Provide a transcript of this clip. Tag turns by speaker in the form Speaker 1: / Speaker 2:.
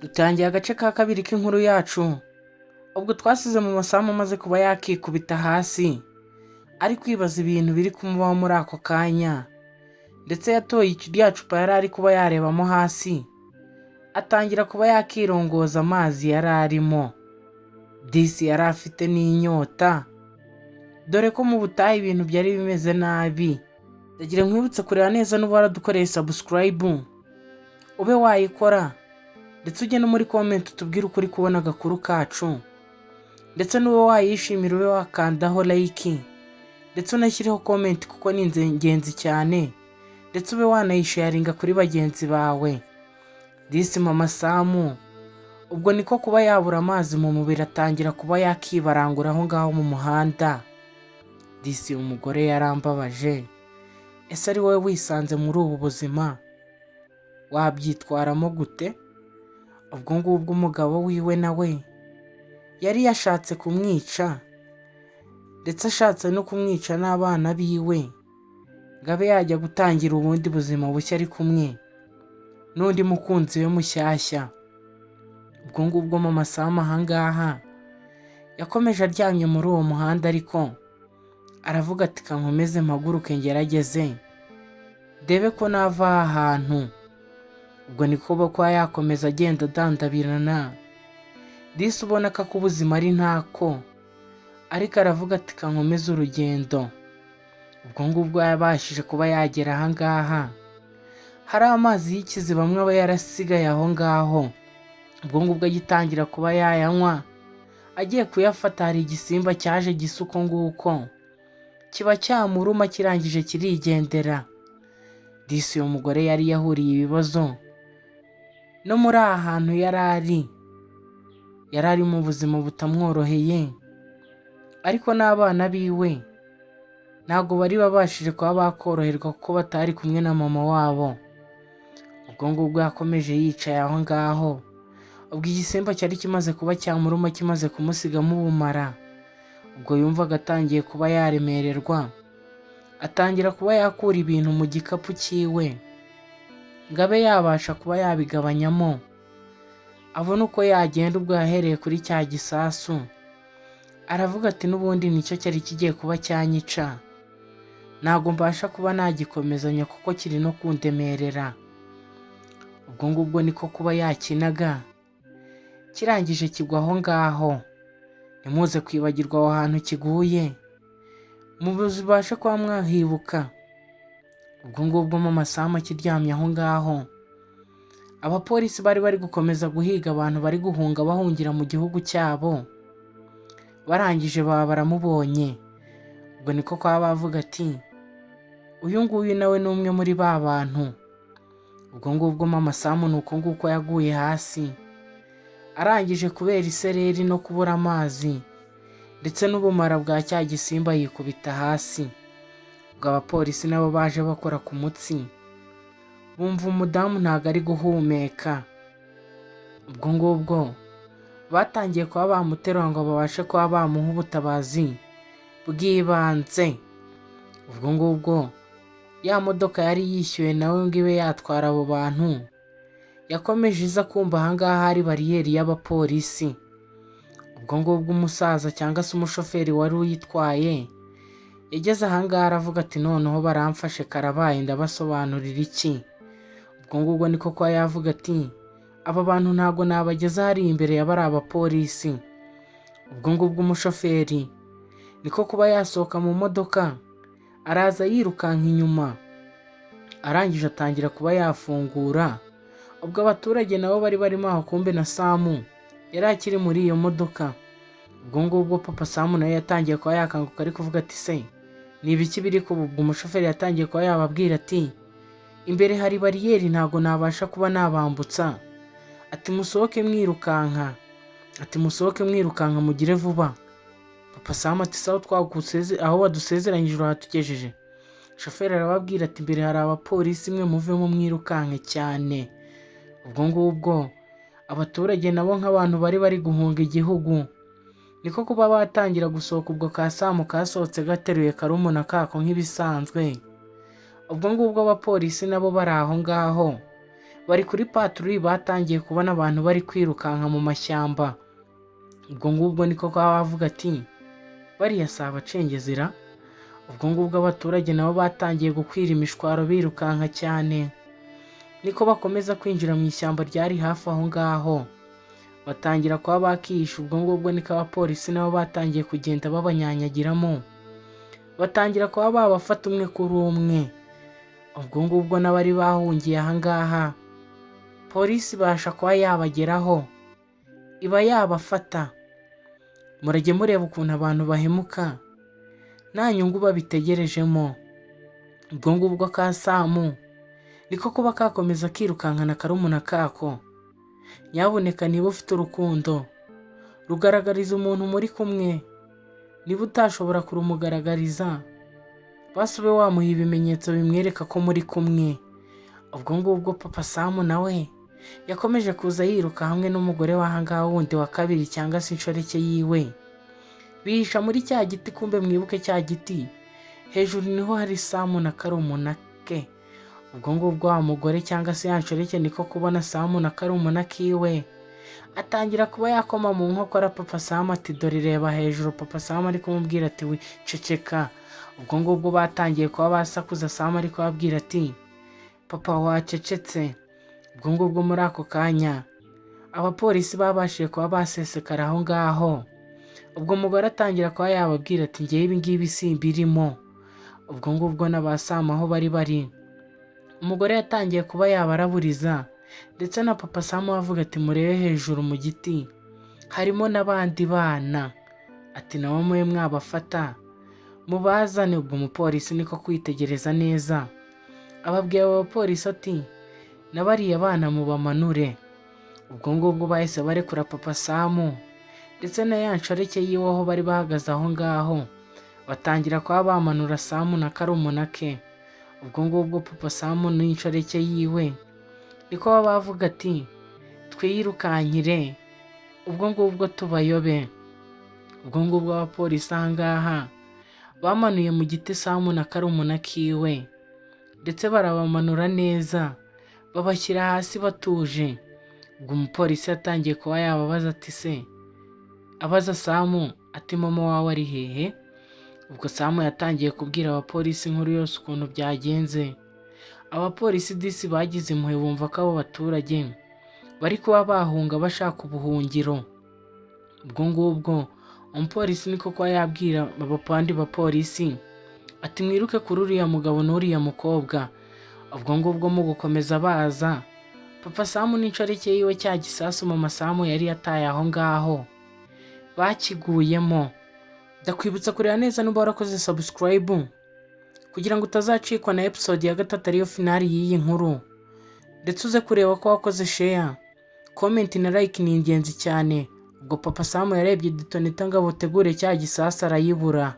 Speaker 1: Dutangiye agace ka kabiri k'inkuru yacu. Ubwo twasize mu masamu amaze kuba yakikubita hasi, ari kwibaza ibintu biri kumubaho muri ako kanya, ndetse yatoye rya cupa yari ari kuba yarebamo hasi, atangira kuba yakirongoza amazi yari arimo. Disi yari afite n'inyota, dore ko mu butayu ibintu byari bimeze nabi. Ndagira nkwibutse kureba neza nuba waradukoreye subscribe, ube wayikora, ndetse ujye no muri comment utubwire uko uri kubona agakuru kacu, ndetse n'ube wayishimira ube wakandaho like, ndetse unashyireho comment kuko ni ingenzi cyane, ndetse ube wanayisharinga kuri bagenzi bawe. Disi mama Samu ubwo niko kuba yabura amazi mu mubiri, atangira kuba yakibarangura aho ngaho mu muhanda. Disi umugore yarambabaje. Ese ari wowe wisanze muri ubu buzima wabyitwaramo gute? Ubwo ngubwo umugabo wiwe nawe yari yashatse kumwica, ndetse ashatse no kumwica n'abana biwe, ngo abe yajya gutangira ubundi buzima bushya ari kumwe n'undi mukunzi we mushyashya. Ubwo ngubwo mama Samu ahangaha yakomeje aryamye muri uwo muhanda, ariko aravuga ati: "Kankomeze mpaguruke ngerageze ndebe ko nava aha hantu." Ubwo niko kuba yakomeza agenda adandabirana. Disi ubona ko ak'ubuzima ari ntako, ariko aravuga ati: "Kankomeze urugendo." Ubwo ngubwo yabashije kuba yagera ahangaha hari amazi y'ikiziba amwe aba yarasigaye aho ngaho. Ubwo ngubwo agitangira kuba yayanywa, agiye kuyafata, hari igisimba cyaje gisa uko nguko, kiba cyamuruma, kirangije kirigendera. Disi uyu mugore yari yahuriye ibibazo no muri aha hantu yari ari, yari ari mu buzima butamworoheye, ariko n'abana biwe ntabwo bari babashije kuba bakoroherwa kuko batari kumwe na mama wabo. Ubwo ngubwo yakomeje yicaye aho ngaho. Ubwo igisimba cyari kimaze kuba cyamuruma, kimaze kumusigamo ubumara, ubwo yumvaga atangiye kuba yaremererwa, atangira kuba yakura ibintu mu gikapu cyiwe ngo abe yabasha kuba yabigabanyamo, abone uko yagenda. Ubwo yahereye kuri cya gisasu, aravuga ati: "N'ubundi nicyo cyari kigiye kuba cyanyica, ntabwo mbasha kuba nagikomezanya kuko kiri no kundemerera." Ubwo ngubwo niko kuba yakinaga, kirangije kigwa aho ngaho. Ntimuze kwibagirwa aho hantu kiguye, mubashe kuba mwahibuka. Ubwo ngubwo mama Samu akiryamye aho ngaho, abapolisi bari bari gukomeza guhiga abantu bari guhunga bahungira mu gihugu cyabo, barangije baba baramubonye. Ubwo niko kuba bavuga ati: "Uyu nguyu nawe ni umwe muri ba bantu." Ubwo ngubwo mama Samu ni uko nguko yaguye hasi, arangije kubera isereri no kubura amazi ndetse n'ubumara bwa cya gisimba, yikubita hasi. Ubwo abapolisi nabo baje bakora ku mutsi, bumva umudamu ntabwo ari guhumeka. Ubwo ngubwo batangiye kuba bamuterura ngo babashe kuba bamuha ubutabazi bw'ibanze. Ubwo ngubwo ya modoka yari yishyuwe nawe ngo ibe yatwara abo bantu yakomeje iza kumva ahangaha hari bariyeri y'abapolisi. Ubwo ngubwo umusaza cyangwa se umushoferi wari uyitwaye yageze ahangaha aravuga ati: "Noneho baramfashe, karabaye, ndabasobanurira iki?" Ubwo ngubwo niko kuba yavuga ati: "Aba bantu ntabwo nabageza hariya imbere ya bari abapolisi." Ubwo ngubwo umushoferi niko kuba yasohoka mu modoka, araza yirukanka inyuma, arangije atangira kuba yafungura. Ubwo abaturage nabo bari barimo aho, kumbe na Samu yari akiri muri iyo modoka. Ubwo ngubwo papa Samu nawe yatangiye kuba yakanguka, ari kuvuga ati: "Se ni ibiki biri kuba?" Ubwo umushoferi yatangiye kuba yababwira ati: "Imbere hari bariyeri, ntabwo nabasha kuba nabambutsa." Ati: "Musohoke mwirukanka." Ati: "Musohoke mwirukanka, mugire vuba." Papa Samu ati: "Sawa, twaguseze aho wadusezeranyije urahatugejeje." Shoferi arababwira ati: "Imbere hari abapolisi, mwe muvemo mwirukanke cyane." Ubwo ngubwo abaturage nabo nk'abantu bari bari guhunga igihugu niko kuba batangira gusohoka. Ubwo ka Samu kasohotse gateruye karumuna kako nk'ibisanzwe. Ubwo ngubwo abapolisi nabo bari aho ngaho. Bari kuri patrouille, batangiye kubona abantu bari kwirukanka mu mashyamba. Ubwo ngubwo niko kaba bavuga ati: "Bariya si abacengezira?" Ubwo ngubwo abaturage nabo batangiye gukwira imishwaro, birukanka cyane, niko bakomeza kwinjira mu ishyamba ryari hafi aho ngaho, batangira kuba bakihisha. Ubwo ngubwo niko abapolisi nabo batangiye kugenda babanyanyagiramo, batangira kuba babafata umwe kuri umwe. Ubwo ngubwo n'abari bahungiye aha ngaha, polisi ibasha kuba yabageraho, iba yabafata. Murajye mureba ukuntu abantu bahemuka nta nyungu babitegerejemo. Ubwo ngubwo ka Samu niko kuba kakomeza kirukankana karumuna kako. Nyabuneka, niba ufite urukundo, rugaragariza umuntu muri kumwe. Niba utashobora kurumugaragariza, basi ube wamuha ibimenyetso bimwereka ko muri kumwe. Ubwo ngubwo papa Samu nawe yakomeje kuza yiruka hamwe n'umugore w'ahangaha wundi wa kabiri, cyangwa se inshoreke yiwe, bihisha muri cya giti. Kumbe mwibuke cya giti hejuru niho hari Samu na karumuna ke. Ubwo ngubwo wa mugore cyangwa se ya nshoreke niko kubona Samu na karumuna kiwe, atangira kuba yakoma mu nkokora papa Samu ati: "Dore, reba hejuru." Papa Samu ari kumubwira ati: "Wiceceka." Ubwo ngubwo batangiye kuba basakuza, Samu ari kubabwira ati: "Papa, wacecetse?" Ubwo ngubwo muri ako kanya abapolisi babashije kuba basesekara aho ngaho. Ubwo umugore atangira kuba yababwira ati: "Ngewe ibi ngibi simbirimo." Ubwo ngubwo n'aba Samu aho bari bari, umugore yatangiye kuba yabaraburiza, ndetse na papa Samu avuga ati: "Murebe hejuru mu giti, harimo n'abandi bana," ati: "Nabo mube mwabafata mubazane." Ubwo umupolisi niko kwitegereza neza, ababwira abo bapolisi ati: "Na bariya bana mubamanure." Ubwo ngubwo bahise barekura papa Samu ndetse na ya nshoreke yiwe aho bari bahagaze aho ngaho, batangira kuba bamanura Samu na karumuna ke. Ubwo ngubwo papa Samu n'inshoreke yiwe niko baba bavuga ati: "Twiyirukankire, ubwo ngubwo tubayobe." Ubwo ngubwo abapolisi aha ngaha bamanuye mu giti Samu na karumuna kiwe, ndetse barabamanura neza, babashyira hasi batuje. Ubwo umupolisi yatangiye kuba yababaza ati: "Se?" Abaza Samu ati: "Mama wawe ari hehe?" Ubwo Samu yatangiye kubwira abapolisi inkuru yose ukuntu byagenze. Abapolisi disi bagize impuhwe, bumva ko abo baturage bari kuba bahunga bashaka ubuhungiro. Ubwo ngubwo umupolisi niko kuba yabwira abandi bapolisi ati: "Mwiruke kuri uriya mugabo n'uriya mukobwa." Ubwo ngubwo mu gukomeza baza, papa Samu n'inshoreke yiwe, cya gisasu mama Samu yari yataye aho ngaho bakiguyemo. Ndakwibutsa kureba neza niba warakoze subscribe kugira ngo utazacikwa na episode ya gatatu, ariyo finale y'iyi nkuru, ndetse uze kureba ko wakoze share, comment na like, ni ingenzi cyane. Ubwo papa Samu yarebye detonator ngo abutegure cya gisasu, arayibura.